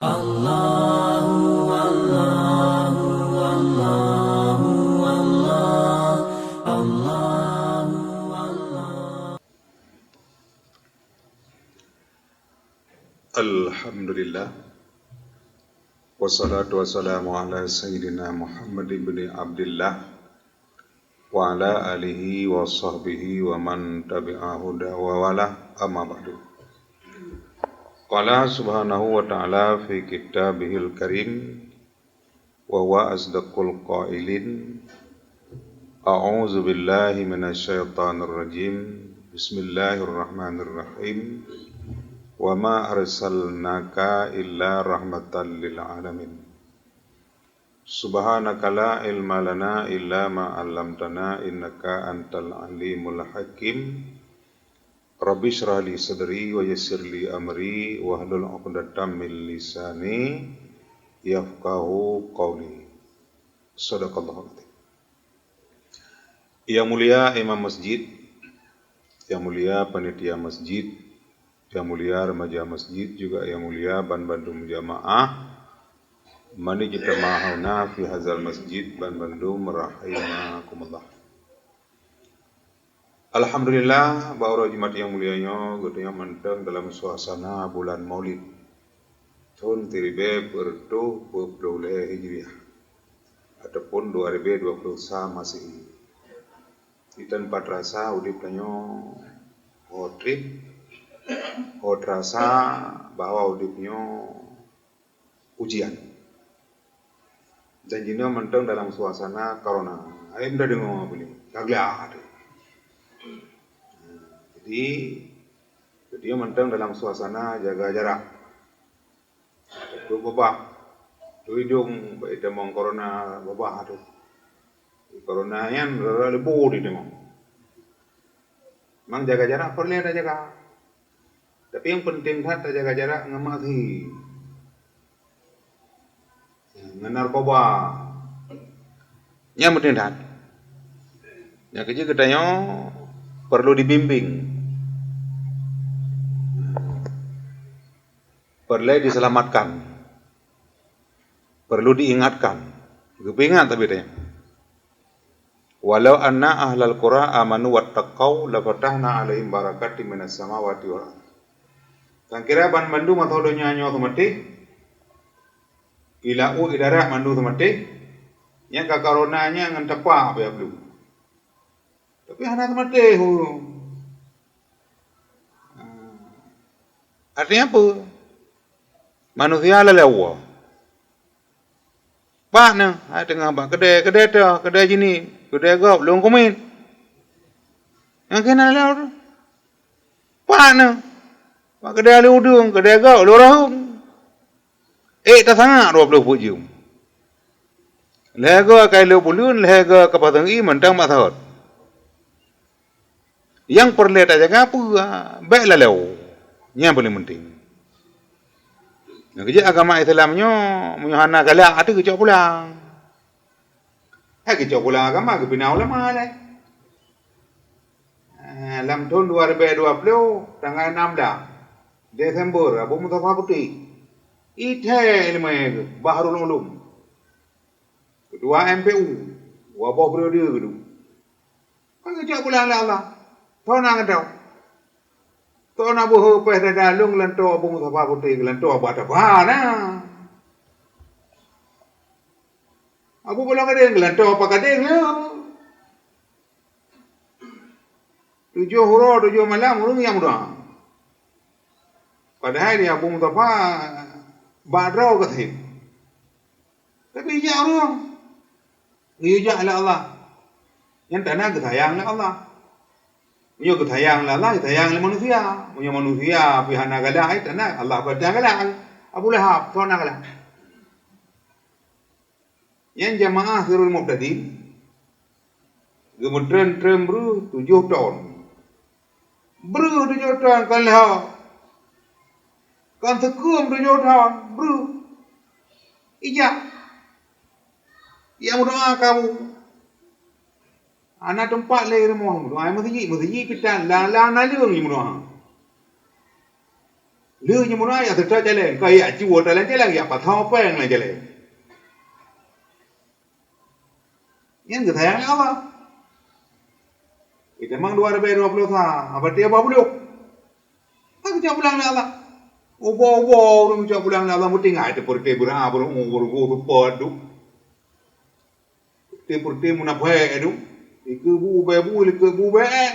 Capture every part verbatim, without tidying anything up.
Allahu, Allahu, Allahu, Allah, Allahu, Allah. Alhamdulillah. Wassalatu wassalamu ala sayyidina Muhammad ibni Abdillah wa ala alihi wa sahbihi wa man tabi'ahu da wa wala, amma ba'du. Qala subhanahu wa ta'ala fi kitabihil karim, wa huwa asdaqul qailin, a'udzu billahi minasy syaithanir rajim. Bismillahirrahmanirrahim. Wa ma arsalnaka illa rahmatan lil alamin. Subhanaka la ilma lana illa ma 'allamtana innaka antal alimul hakim. Rabbi shrah li sadri wa yassir li amri wahlul 'uqdatam min lisani yafqahu qauli. Sadaqallahul azim. Yang mulia imam masjid, yang mulia panitia masjid, yang mulia remaja masjid, juga yang mulia ban bandum jamaah mani jitama hauna fi hazal masjid ban bandum rahimakumullah. Alhamdulillah, bak uroe Jumat nyang mulia nyoe, geutanyoe mantong dalam suasana bulan Maulid, thon siribée peuet reutôh dua ploh lhée Hijriah, ataupun dua ribée dua ploh sa Masehi. Di teumpat rasa udeb tanyoe ho treb, ho teurasa bahwa udeb nyoe ujian. Dan jinoe mantong dalam suasana corona. Hai mudah deungoe bunoe, ka gleh teuh. Jadi, jadi mantong dalam suasana jaga jarak. Tutup babah. Tu idong bak itamong corona babah tu. Corona nyan rara leubeh di tamong. Mang jaga jarak peureulée tajaga. Tapi nyang peunteng that tajaga jarak ngon maksi. Ngon narkoba. Nyang peunteng that. Nyang keujeuet geutanyoe perlu dibimbing. Perlu diselamatkan. Perlu diingatkan. Geupeuingat tapi tanyoe. Walau anna ahlal qura amanu wattaqau lafatahna 'alaihim barakatim minas samawati wal ardh. Sangkira ban bandum asoe donya nyoe seumatéh, i laôt i darat mandum seumatéh, nyang ka corona nyan ngon tapa payah blueng. Tapi hana seumatéh ureuëng. Artinya apa? Manusia lalée woe. Pak na, hai teungoh bak keudée, keudée teuh, keudée jinih, keudée gob, lôn kumiet. Nyang keunan lôn. Pak na, bak keudée lôn udeueng, keudée gob, lôn raheueng. Ék tasangak dua ploh peuet jeuem. Lhée goe kai lôn buleuen, lhée goe ka pasang ié mantong bak saot. Nyang peureulée tajaga peue? Bék lalée. Nyan paléng peunteng. Nyang keujeuet agama Islam nyoe, meunyoe hana galak, ateueh geucok pulang. Hai geucok pulang agama, geupinah ulama lé. Eh, lam thon dua ribée dua ploh, tanggai nam blah Desember, Abu Mustafa Putéh, ithée iéleumé geuh, Bahrul Ulum, keutua M P U, dua boh periode geuduek. Kan geujak pulang lé Allah. Toh na geutanyoe? Toh na beuhe péh dada lôn geulantoe Abu Mustafa Putéh, geulantoe bak taba na. Abu Baloe Gadeng geulantoe Pak Gadeng lé. Tujoh uroe, tujoh malam ureuëng nyang meudoá. Padahai di Abu Mustafa bak droe gasien. Tapi jak ureuëng, geuyue jak lé Allah. Nyan tanda geusayang lé Allah. Meunyoe geusayang lé Allah, geusayang lé manusia. Meunyoe manusia pih hana galak, ai tanda Allah pih hana galak. Abu Lahab, soe na galak? Nyan jamaah Sirul Mubtadin geumeutreun-treun breuh tujoh thon. Breuh tujoh thon kon lheueh. Kon seukeuem tujoh thon, breuh. Ijak. Nyang meudoá kamoe. Hana teumpat lé rumoh meudoá, meuseujid, meuseujid pih tan, lam, lam naleueng jimeudoá. Lheueh nyoe meunan jak seutôt jalan, ka jak cuba talan jalan, jak pasoe péng lam jalan. Nyan geusayang lé Allah. Geutamong dua ribèe dua ploh sa, abadi dua ploh. Ka geucok pulang lé Allah. Ubah-ubah ureueng geucok pulang lé Allah, meutinggai teupeu-teupeu beureu'ah, beureu'ueng, beureugu, teupot duek. Peureute-peureute munafék tu, dikeue bu ubé bu, dikeue bu ubé ék.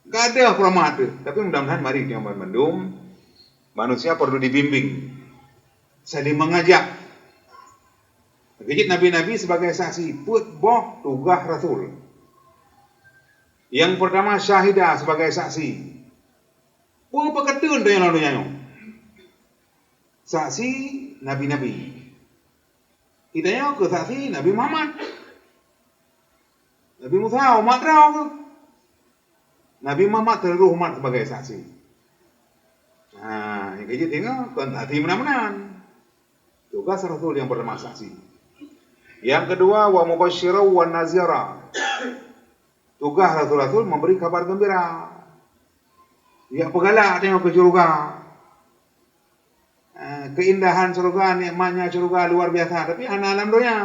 Gadôh peurama teuh, tapi mudah-mudahan mari tanyoe banmandum manusia perlu dibimbing, saling mengajak. Geujeuet nabi-nabi sebagai saksi, peuet boh tugaih rasul. Nyang peurtama, syahida, sebagai saksi. Peue peuketeun tanyoe lam donya nyoe? Saksi nabi-nabi. Geutanyoe keu saksi Nabi Muhammad. Nabi Musa umat droe keuh. Nabi Muhammad teurôh umat sebagai saksi. Ha, nyang keujeuet deungoe kon saksi meunan-meunan. Tugaih rasul nyang peurtama saksi. Nyang keudua, wa mubasysyiran wa nazira. Tugaih rasul-rasul memberi kabar geumbira. Jak peugalak tanyoe keu syeuruga. Eh, keuindahan syeuruga, nikmatnya syeuruga luar biasa, tapi hana lam donya.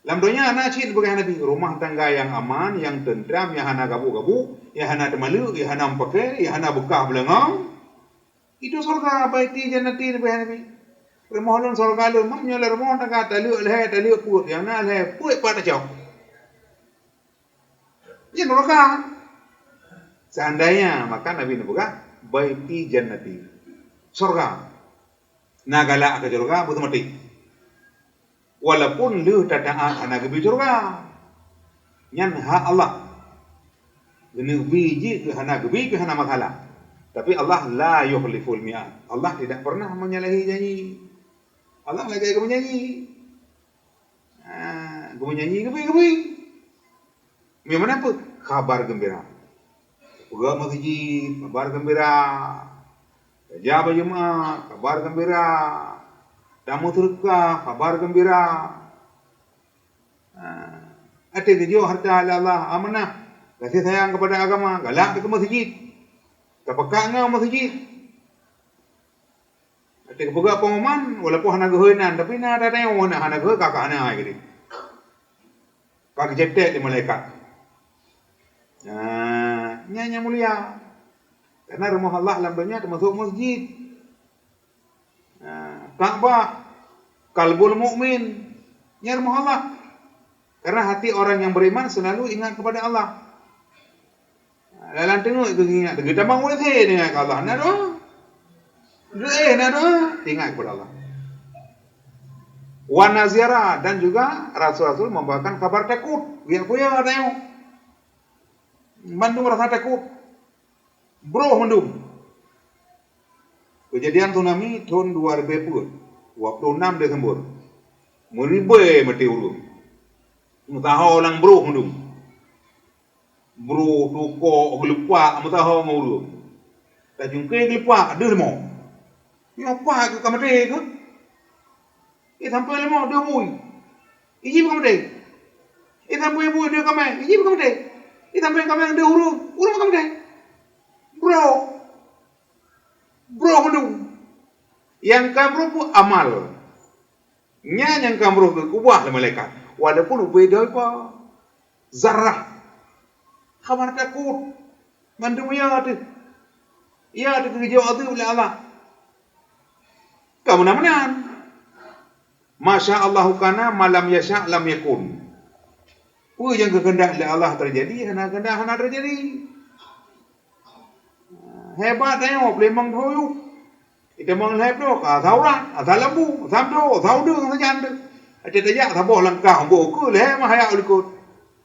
Lam donya na cit peugah Nabi, rumah tangga nyang aman, nyang teuntram, nyang hana gabu-gabu, nyang hana teumaleuek, nyang hana meupaké, nyang hana beukah beulangong. Itu syeuruga, baiti jannati, peugah Nabi. Rumoh lôn syeuruga lôn, meunyoe lé rumoh tangga taleuek lhèe, taleuek peuet, nyang na lhèe peuet pat tacok. Nyan nuraka. Seandainya, maka Nabi neupeugah, "Baiti jannati." Syurga. Na galak keu syurga, beuteumaté. Walaupun lheueh tataát hana geubri syurga. Nyan hak Allah. Geubri jih keu hana geubri, keu hana masalah. Tapi Allah la yukhliful mi'ad. Allah tidak pernah menyalahi janji. Allah lagèe geumeujanji. Ha, geumeujanji geubri-geubri. Meunan peue? Kabar geumbira. Peugah meuseujid, kabar geumbira. Keujah bak Jumat, kabar geumbira. Tameuseudekah, kabar geumbira. Ha, até geujok hareuta lé Allah, amanah, gaséh sayang keupada agama, galak keu meuseujid. Tapeugah ngon meuseujid. Até geupeugah pengumuman, walaupun hana geuhôi nan, tapi na ata tanyoe na hana geuhôi, ka, ka hana ai geude. Ka geucetek lé malaikat. Nah, nyan nyang mulia. Karena rumoh Allah lam donya teumasok meuseujid. Nah, Ka'bah, qalbul mukmin, nyan rumoh Allah. Karena hati orang yang beriman selalu ingat kepada Allah. Lam teungeut geuingat, geutamong U T C ingat keu Allah. Na doa. Geuéh na doa, ingat kepada Allah. Wa nazira, dan juga rasul-rasul membawakan kabar takot. Geujak kuya tanyoe. Mandum rasa takot. Broh mandum. Kejadian tsunami thon dua ribèe peuet, dua puluh enam Desember. Meuribèe maté ureueng. Meusaho lam broh mandum. Broh, tukok, geulupak, meusaho ngon ureueng. Tajungké geulupak, deuh leumo. Nyoe pat keuh ka maté keuh? Ié sampoe leumo, deuh bui. Iji pih ka maté. Ié sampoe bui, deuh kaméng. Iji pih ka maté. Ié sampoe kaméng, deuh ureueng. Ureueng ka maté. Broh. Broh mandum. Nyang ka broh pun amal. Nyan nyang ka broh geukeubah lé malaikat. Walaupun ubé doipa. Zarah. Kabar takot. Mandum ya teuh. Ya teuh geujok azeub lé Allah. Ka meunan-meunan. Masya Allahu kana, ma lam yasya lam yakun. Peue nyang geukeundak lé Allah teujadi, hana keundak hana teujadi. Hebat tanyoe, peulimong ploh yup. Itamong lhèe ploh, ka asai urat, asai lampu, asai meudo, asai udeueng, asai jan teuh. Até tajak saboh langkah, boh ukeue lhèe mah hayak u likot.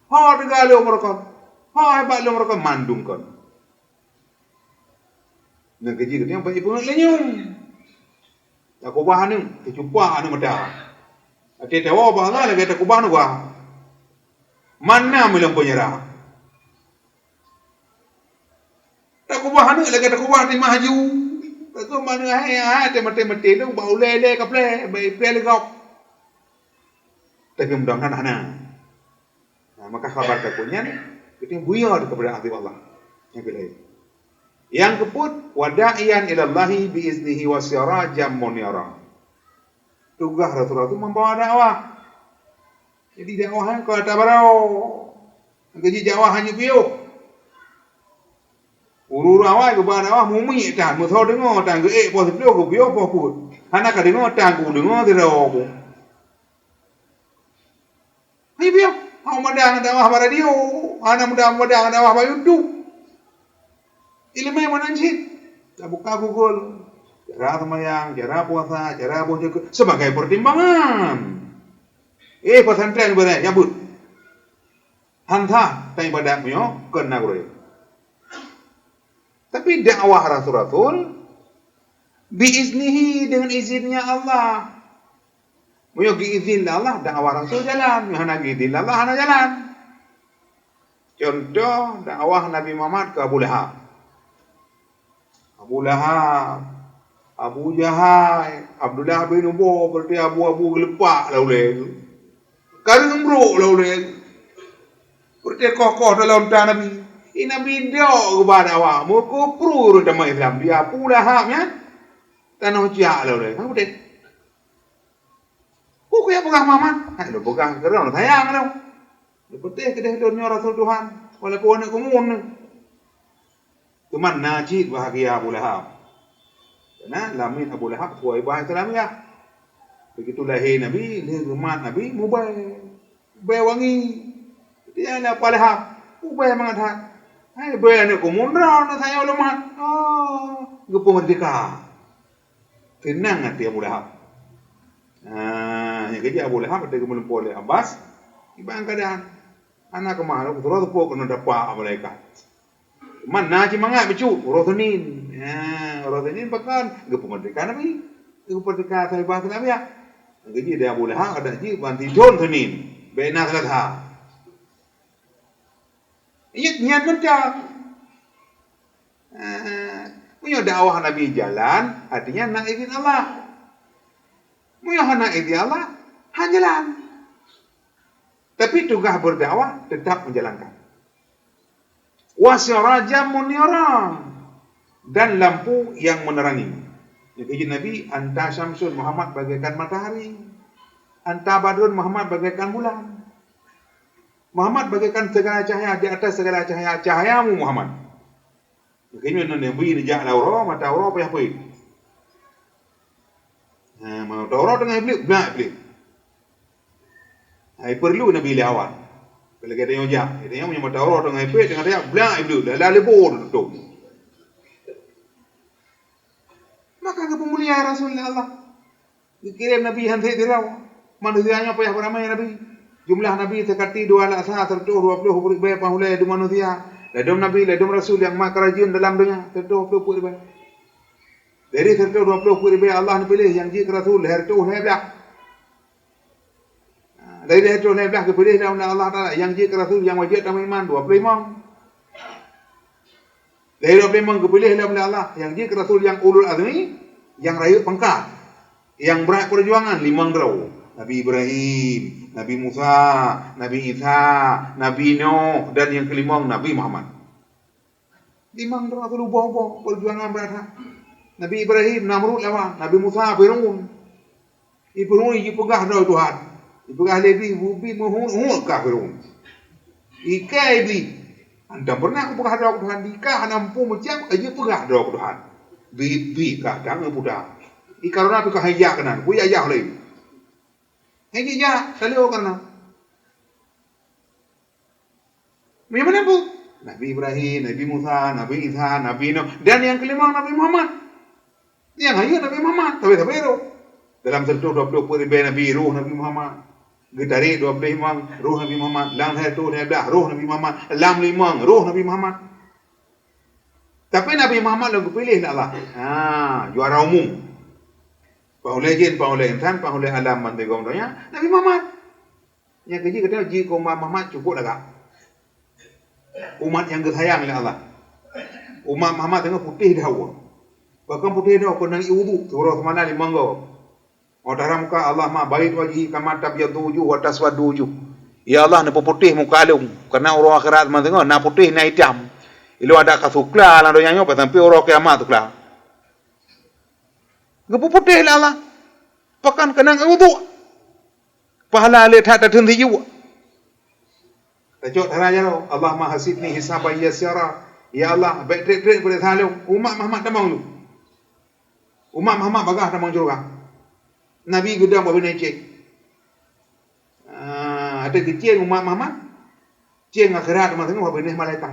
Ho teuga lôn meurokon. Ho hebat lôn meurokon, mandum kon. Nyang keujeuet nyan bak ipeungeut lé nyum. Takubah aneuk, teucupa aneuk mata. Até tawoe bak Allah lagèe takubah aneuk gah. Mana meulom peunyeurah. Takubah aneuk lagèe takubah timah aju. Takubah aneuk hai, hai, teumaté-maté lôn bak ulèe lé kaplè, bak iplè lé gob. Tapi mudah-mudahan hana. Nah, maka kabar takot nyan, kita buyar kepada azab Allah. Nyang keu laén. Nyang keupeuet, wa da'iyan ilallahi bi iznihi wa sirajan munira. Tugaih Rasul-Rasul membawa dakwah. Jadi dakwah nyan ka tabarô. Nyang keuji dakwah hana piôh. Ureuëng awai geuba dakwah mumiek tan, meusoe deungoe tan, geuék poh siplôh, geupiôh poh peuet. Hana ka deungoe tan, kudeungoe sidroe ku. Hai piôh, hana mudah ngon dakwah bak radio, hana mudah, mudah ngon dakwah bak YouTube. Iéleumé meunan cit. Tabuka Google. Cara seumayang, cara puasa, cara boh jakeut sebagai pertimbangan. Eh, pesantren beureh, nyabut. Hana sah taibadat meunyoe kon na gurée. Tapi dakwah rasul-rasul, bi iznihi, dengan izinnya Allah. Meunyoe geuizin lé Allah, dakwah rasul jalan. Meunyoe hana geuizin lé Allah, hana jalan. Contoh dakwah Nabi Muhammad keu Abu Lahab. Abu Lahab, Abu Jahai, Abdullah bin Ubay, berarti abu-abu geuleupak lé ulée. Kareueng brok lé ulée. Berarti koh-koh dalam ta Nabi. Di Nabi dok geuba dakwah, meukeupru ureuëng teuma Islam. Di Abu Lahab nyan, tanoh ciak lé ulée. Kan beutôi? Peue kujak peugah Muhammad? Hai lôn peugah keudroe sayang lôn. Lôn peugah keudeh lôn nyoe rasul Tuhan, walaupun aneuëk keumun. Teuma na cit bahagia Abu Lahab. Karena lamin Abu Lahab kuah ibadah Islam ya. Begitu lahé Nabi, lheueh geumat Nabi, mubée. Bée wangi. Dia na Abu Lahab. Mubée mangat that. Hai bée aneuëk keumun droe na sayang lôn mat. Oh, geupeumeurdeka. Teunang até Abu Lahab. Nah, nyang keujeuet Abu Lahab até geumeulumpoe lé Abbas, iban keadaan. Hana keumah, uroe teupok keuneuk dapat malaikat. Man na cit mangat bacut, uroe Senin. Nah, uroe Senin pakon geupeumeurdeka Nabi. Geupeumeurdeka sahabat Nabi ya. Nyang keujeuet di Abu Lahab adak jih ban sidon Senin. Bée na Selasa. Iya nyan mantong. Eh, meunyoe dakwah Nabi jalan, artinya na izin Allah. Meunyoe hana izin Allah, han jalan. Tapi tugaih berdakwah tetap menjalankan. Wa sirajan munira, dan lampu yang menerangi. Nyang keujeuet Nabi, anta syamsun, Muhammad bagaikan matahari. Anta badrun, Muhammad bagaikan bulan. Muhammad bagaikan segala cahaya di atas segala cahaya, cahayamu Muhammad. Makanya nan Nabi neujak lam uroe, mata uroe payah peuet. Ha, mata uroe teungoh iblih, blah iblih. Ha, iperlu Nabi lé awak. Kalau kita nyojak, kita nyojak mata uroe teungoh iblih, teungoh tajak, blah iblih, dah lalé bor tutup. Maka geupeumulia Rasul lé Allah. Geukirém Nabi han sép sidroe. Manusia nyoe payah beuramé Nabi. Jumlah Nabi seukati dua lakh sa, seratus dua puluh ribée pah ulée di manusia. Ladôm Nabi, ladôm Rasul nyang mat keurajeuen dalam donya, seratus dua puluh peuet ribée. Dari seratus dua puluh peuet ribée Allah neupiléh nyang jeuet keu Rasul, lhée reutôh lhée blaih. Dari lhée reutôh lhée blaih geupiléh lé Allah Taala nyang jeuet keu Rasul nyang wajéb tameuiman, dua puluh limong. Dari dua puluh limong geupiléh lom lé Allah, nyang jeuet keu rasul nyang ulul azmi, nyang rayeuk pangkat, nyang brat peujuangan limong droe, Nabi Ibrahim, Nabi Musa, Nabi Isa, Nabi Nuh, dan nyang keulimong Nabi Muhammad. Limong droe rasul ubah-ubah peujuangan brat that. Nabi Ibrahim Namrud lawan, Nabi Musa Firaun. Iblih jipeugah droe Tuhan. Jipeugah lé Iblih, Iblih meuhue-hue kah Firaun. Ikai Iblih, "Hana pernah kupeugah droe Tuhan, dika hana muphom macam ka jipeugah droe Tuhan." Bi-, bi kah tanggong puta. Ikarena tu kah hai jak keunan, kujak-jak lé. Hai jak, selalu karena. Meunyoe meunan peue? Nabi Ibrahim, Nabi Musa, Nabi Isa, Nabi Nuh, dan nyang keulimong Nabi Muhammad. Nyang hayeu Nabi Muhammad, sabe-sabe roh. Dalam seratus dua puluh peuet ribée nabi, roh Nabi Muhammad. Geutarek dua puluh limong, roh Nabi Muhammad. Lam seratus lhée blaih, roh Nabi Muhammad. Lam limong, roh Nabi Muhammad. Tapi Nabi Muhammad lom geupiléh lé Allah. Ha, juara umum. Paulée jin, paulée insan, paulée alam bansigom donya, Nabi Muhammad. Nyang keujeuet gata jeuet keu umat Muhammad cukôp lagak. Umat nyang geusayang lé Allah. Umat Muhammad teungoh putéh dawa. Bahkan putéh dawa keunan ié wudhu, siuroe seumalam limong goe. Watara muka Allah ma bait wajhi kama tabyaddu wujuh wa taswaddu wujuh. Ya Allah, neupeuputéh muka lôn, karena uroe akhirat meuteungoh na putéh na itam. Ilôn adak ka sukla lam donya nyoe, sampai uroe kiamat sukla. Geupeuputéh lé Allah. Pakon keunong uduk. Pahala lé that tateun sijuek. Tacok dara jaroe, "Allahumma hasibni hisaban yasira." Ya Allah, bèk trép-trép peuriksa lôn. Umat Muhammad tamong lôn. Umat Muhammad bagaih tamong syeuruga. Nabi geudong bak binéh céng. Ah, ateueh geucéng umat Muhammad, céng akhirat masa nyoe bak binéh malaikat.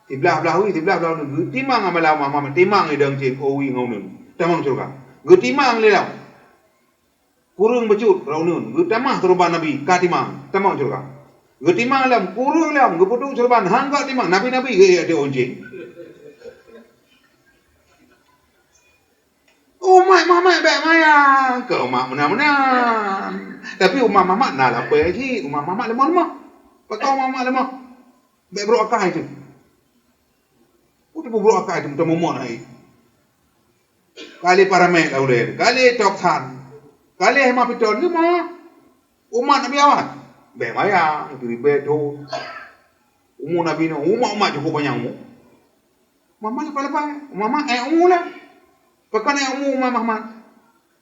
Siblah blah wie, siblah blah uneun. Geutimang amalan umat Muhammad, timang idong céng, oh wie ngon uneun. Tamong syeuruga. Geutimang lé lom. Kureueng bacut rot uneun, geutamah seuruban Nabi, ka timang, tamong syeuruga. Geutimang lom, kureueng lom, geupeuduek seuruban, han gèt timang, Nabi-nabi geuék di uncéng. Umat Muhammad bèk manyang keu umat meunan-meunan. Tapi umat Muhammad na lapée cit, umat Muhammad leumah-leumah. Pakon umat Muhammad leumah? Bèk brok akai teuh. Peue teupeubrok akai teuh, meuteumumon hai. Ka lé paramèt lam ulèe, ka lé tok san, ka lé hema piton, leumah. Umat Nabi awai, bèk manyang, siribèe thon. Umu Nabi nyoe, umat-umat cukup panyang umu. Muhammad leupah-leupah, Muhammad ék umu lah. Pakon ék umu umat Muhammad?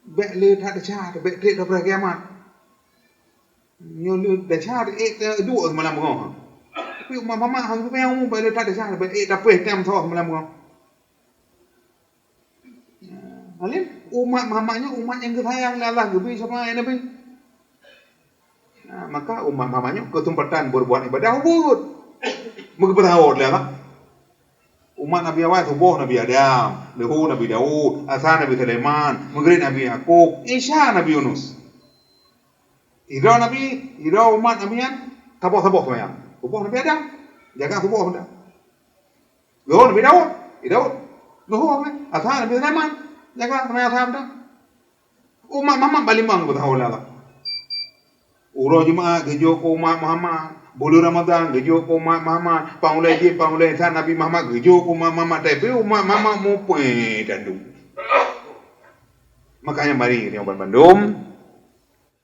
Bèk lé that desya, bèk trép daripada kiamat. Nyoe lé desya ék duek seumalam beungoh. Tapi umat Muhammad hana panyang umu, bèk lé that desya, bèk ék tapéh tam soe seumalam beungoh. Alim, umat Muhammad nyoe umat nyang geusayang lé Allah, geubri sama Nabi. Nah, maka umat Muhammad nyoe keuseumpatan beurbuat ibadah ubit. Meugeupeusaho lé Allah. Umat Nabi awai, suboh Nabi Adam, leuhô Nabi Daud, asa Nabi Sulaiman, meugrib Nabi Yakub, isya Nabi Yunus. Sidroe Nabi, sidroe umat Nabi nyan saboh-saboh seumayang. Suboh Nabi Adam, jaga suboh Adam. Leuhô Nabi Daud, Nabi Daud. Leuhô kan? Asa Nabi Sulaiman, jaga seumayang asa Adam. Umat Muhammad ban limong geupeusaho lé Allah. Uroe Jumat geujok keu umat Muhammad, buleuen Ramadhan geujok keu umat Muhammad, pangulèe jih, pangulèe insan Nabi Muhammad geujok keu umat Muhammad, tapi umat Muhammad muphom tantu. Makanya mari geutanyoe bandum,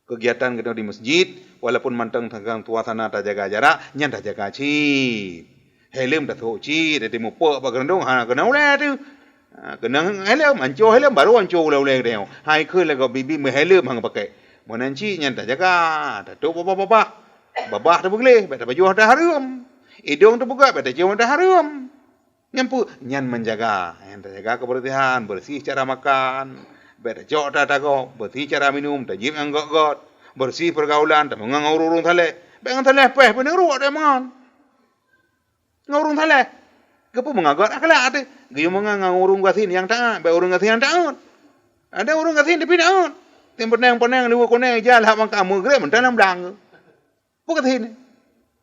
kegiatan geutanyoe di masjid, walaupun mantong teugang suasana tajaga jarak, nyan tajaga cit. Helm tasôk cit, até mupok bak geurandong, hana keunong ulèe teuh. Ha, keunong helm, anco helm, baru anco ulèe-ulèe geutanyoe. Hai kheun lagèe bibi meuhelm hana pakèk. Meunan cit nyan tajaga, tatôp babah-babah. Babah tabeugleh, bèk tapajoh ata hareuem. Idông tapeugöt, bèk taciôm ata hareuem. Nyan peue? Nyan menjaga. Nyan tajaga kebersihan, bersih cara makan. Bèk tacok ata tagob, bersih cara minum, tajieb nyang göt-göt. Bersih pergaulan, tameungon ngon ureueng-ureueng saleh. Bèk ngon saleh péh, peuneuk ruwet teuh mangan. Ngon ureueng saleh. Keupeue meungon göt akhlak teuh? Geuyue meungon ngon ureueng gasien nyang taat, bèk ureueng gasien nyang taat. Ada ureueng gasien tapi taat. Tem peuneng-peuneng dua koneng ija lhak mangka meugreb mantong lam blang. Peue gasien?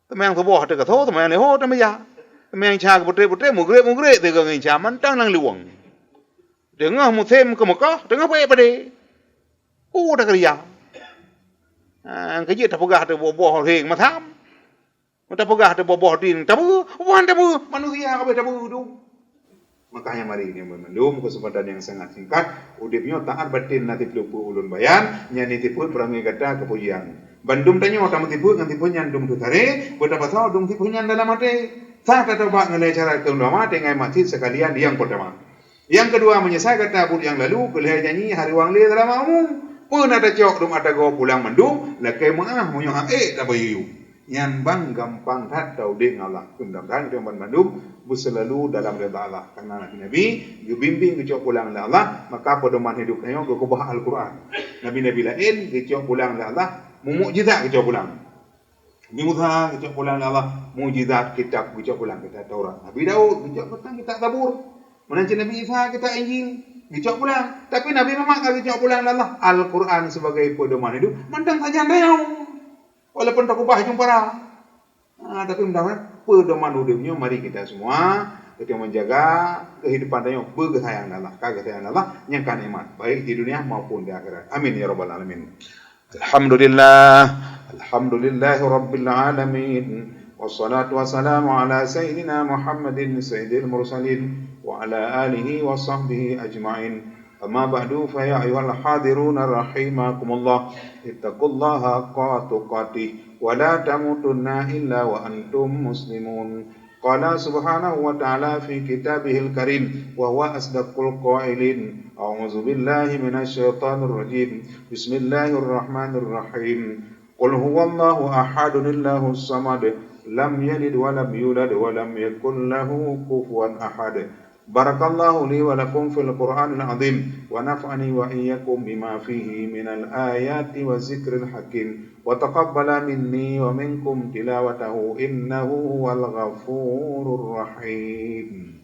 Teumanyong suboh teuh gasoe, teumanyong leuhô teumeuja. Teumanyong isya geuputré-putré, meugreb-meugreb teuh geuh ngon isya mantong lam luwang. Teungoh musém keu Meukah, teungoh peuék padé. Peue takeurija? Ah, keujeuet tapeugah teuh boh-boh rheng masam. Tapeugah teuh boh-boh dien tabeue, wan tabeue, manusia ka abéh tabeue dum. Makanya mari nyoe bandum keuseumpatan nyang sangat singkat, udeb nyoe taat baten na siploh peue ulôn bayan, nyan disipôt peurangui gata keupujian. Bandum tanyoe tameusipôt ngon sipôt nyan dum teutaré, beutapasoe dum sipôt nyan dalam até. Sa tatobat ngon lhèe syarat keu ulama tinggai masjid seukalian nyang peurtama. Nyang keudua, meunyeusai gata buet nyang lalu, keu lhèe janji hari wang lé seulama umu. Peue na tacok dum ata gob pulang mandum, lakèe meuáh meunyoe han ék tabayeue. Nyan ban gampang that taudeb ngon Allah. Mudah-mudahan geutanyoe banmandum beuseulalu dalam ridha Allah. Karena nabi-nabi geubimbéng geucok pulang lé Allah, maka peudoman hidup tanyoe geukeubah Al-Quran. Nabi-nabi laén geucok pulang lé Allah, mumukjizat geucok pulang. Nabi Musa geucok pulang lé Allah, mukjizat kitab geucok pulang, kitab Taurat. Nabi Daud geucok pulang kitab Zabur. Meunan cit Nabi Isa kitab Injil geucok pulang. Tapi Nabi Muhammad ka geucok pulang lé Allah, Al-Quran sebagai peudoman hidup, mantong sajan tanyoe. Walaupun takeubah ujong para. Ah, tapi mudah-mudahan peudoman udeb nyoe mari kita semua, kita menjaga kehidupan tanyoe beugeusayang lé Allah, ka geusayang lé Allah, nyang ka nikmat, baik di dunia maupun di akhirat. Amin ya rabbal alamin. Alhamdulillah. Alhamdulillahi rabbil alamin. Wassalatu wassalamu ala sayyidina Muhammadin sayyidil mursalin wa ala alihi wa sahbihi ajma'in. Amma ba'du, fa ya ayyuhal hadiruna rahimakumullah, ittaqullaha haqqa tuqatih wa la tamutunna illa wa antum muslimun. قال سبحانه وتعالى في كتابه الكريم وهو أصدق القائلين: أعوذ بالله من الشيطان الرجيم. بسم الله الرحمن الرحيم. قل هو الله أحد الله الصمد لم يلد ولم يولد ولم يكن له كفوا أحد. بارك الله لي ولكم في القرآن العظيم ونفعني وإياكم بما فيه من الآيات والذكر الحكيم وتقبل مني ومنكم تلاوته إنه هو الغفور الرحيم.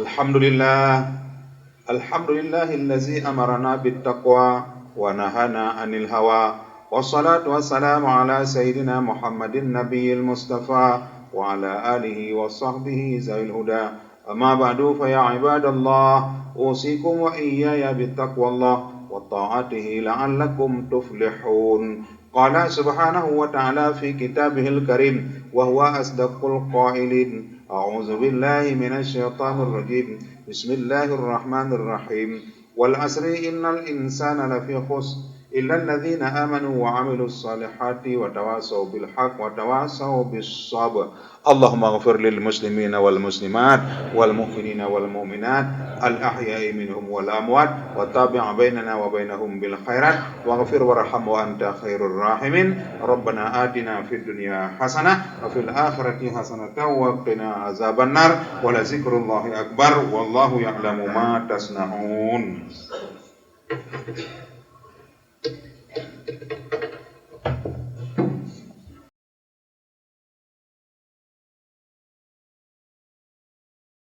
الحمد لله. الحمد لله الذي أمرنا بالتقوى ونهانا عن الهوى. والصلاة والسلام على سيدنا محمد النبي المصطفى وعلى آله وصحبه ذوي الهدى. أما بعد، فيا عباد الله، أوصيكم وإياي بتقوى الله وطاعته لعلكم تفلحون. قال سبحانه وتعالى في كتابه الكريم وهو أصدق القائلين: أعوذ بالله من الشيطان الرجيم. بسم الله الرحمن الرحيم. والعصر إن الإنسان لفي خسر إلا الذين آمنوا وعملوا الصالحات وتواصوا بالحق وتواصوا بالصبر. اللهم اغفر للمسلمين والمسلمات والمؤمنين والمؤمنات الأحياء منهم والأموات وتابع بيننا وبينهم بالخيرات واغفر وارحم وأنت خير الراحمين. ربنا آتنا في الدنيا حسنة وفي الآخرة حسنة وقنا عذاب النار ولذكر الله أكبر والله يعلم ما تصنعون.